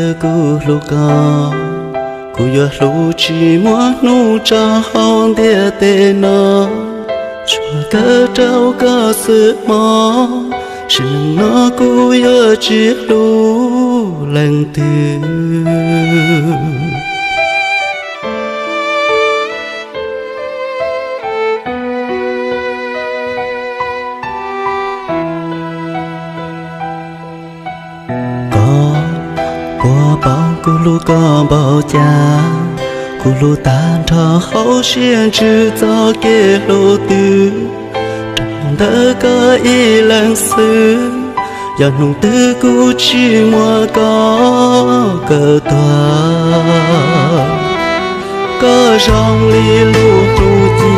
Kuv hlub koj, kuv yuav hlub tsis muaj hnub tso hauv ntiaj teb no, tsuas kawm rau koj xwb hmov, sim neej no kuv yuav tsis hlub leej twg. Koj puas paub kuv hlub koj npaum cas, kuv hlub tag nrho hauv siab ntsws txoj kev hlub twg, rau ntawm koj ib leeg xwb, yog hnub twg kuv tsis muaj koj kawm tuag. Koj zoo li lub hnub ci,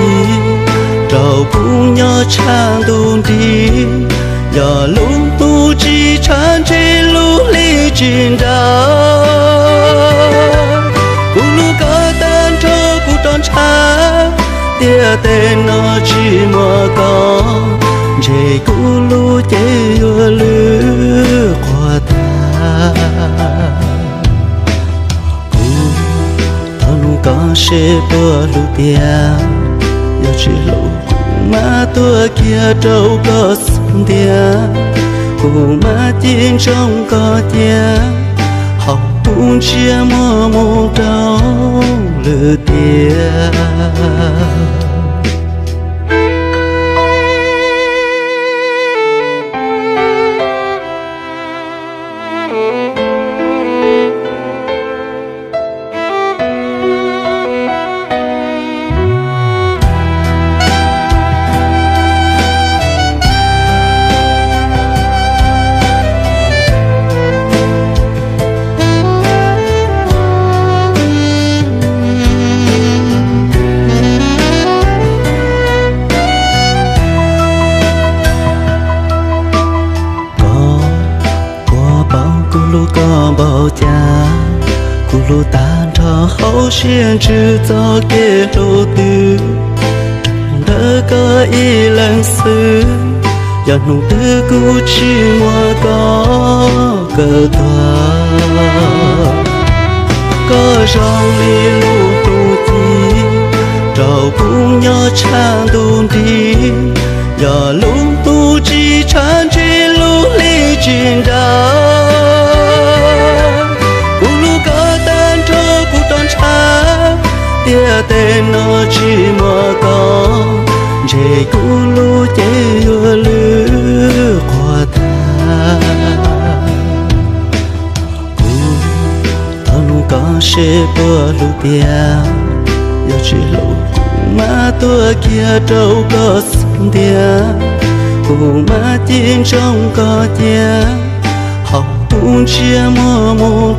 rau kuv nyob tshaj ntuj nrig, yog lub hnub tsis tshav ntshe lub hli tsis nrau. Kuv hlub koj tag nrho kuv rov ntshaw, ntiaj teb no tsis muaj koj, ntshe kuv lub cev yuav lwj quas tag. Kuv thov nug koj seb puas hlub tiag, yog tsis hlub kuv mam tuag kiag rau koj xub ntiag, kuv mam ci ntsoov koj cia, hauv kuv ntsiab muaj mus rau lwm tiam. Koj puas paub kuv hlub koj npaum cas, kuv hlub tag nrho hauv siab ntsws txoj kev hlub twg, rau ntawm koj ib leeg xwb, yog hnub twg kuv tsis muaj koj kawm tuag. Koj zoo li lub hnub ci, rau kuv nyob tshaj ntuj nrig, yog lub hnub tsis tshav ntshe lub hli tsis nrau. Kuv hlub koj tag nrho kuv rov ntshaw, ntiaj teb no tsis muaj koj, ntshe kuv lub cev yuav lwj quas tag. Kuv thov nug koj seb puas hlub tiag, yog tsis hlub kuv mam tuag kiag rau koj xub ntiag, kuv mam ci ntsoov koj cia, hauv kuv ntsiab muaj mus